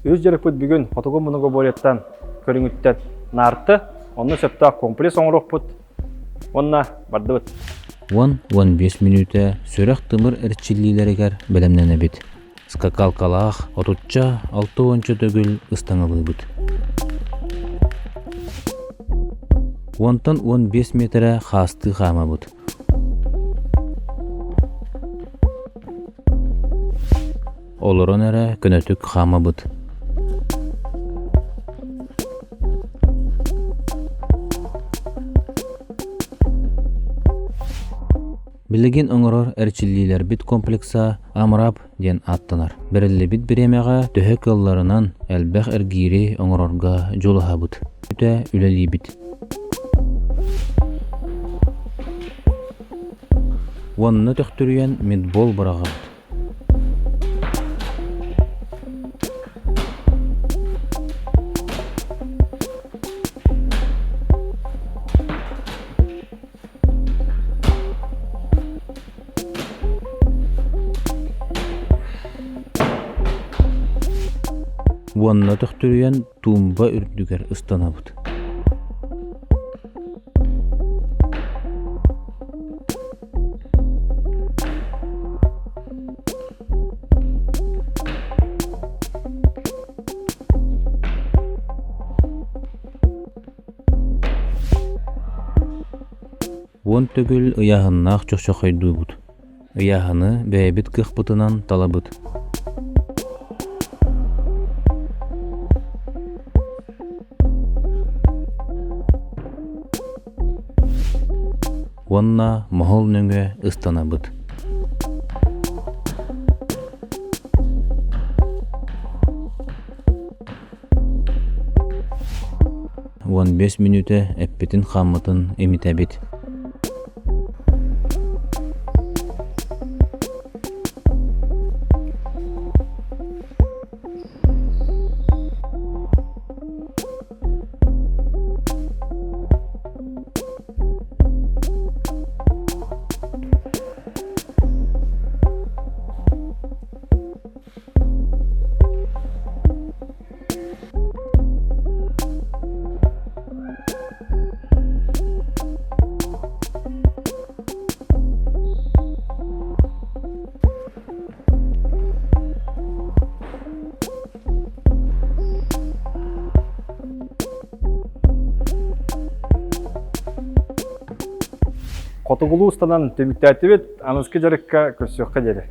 Үс дьарыкпыт бүгүн Хотугу многоборьеттан көрүҥүттэн наарты, онно сөптөөх комплекс оҥоруохпут уонна бардыбыт. 10-15 мүнүүтэ сүрэх-тымыр эрчиллиилэригэр бэлэмнэнэбит. Скакалкалаах отучча алта уонча төгүл ыстаҥалыыбыт. Уонтан 15 миэтэрэ хаастыы хаамабыт. Олорон эрэ көнөтүк хаамабыт. Билигин оҥорор эрчиллиилэрбит комплекса Амрап диэн ааттанар. Бэриллибит бириэмэҕэ төһө кыалларынан элбэх эргиири оҥорорго дьулуһабыт. Бүтэ үлэлиибит. Уонна төхтүрүйэн мидбол быраҕабыт. Уонна төхтүрүйэн туумба үрдүгэр ыстанабыт. Уон төгүл ыйааһыннаах чохчохойдуубут. Ыйааһыны бэйэбит кыахпытынан талабыт. Уонна моһол нөҥүө ыстанабыт. 15 мүнүүтэ эппитин-хааммытын имитэбит. Хотугулуу устанан түмүктээтибит. Аныгыскы дьарыкка көрсүөххэ диэри.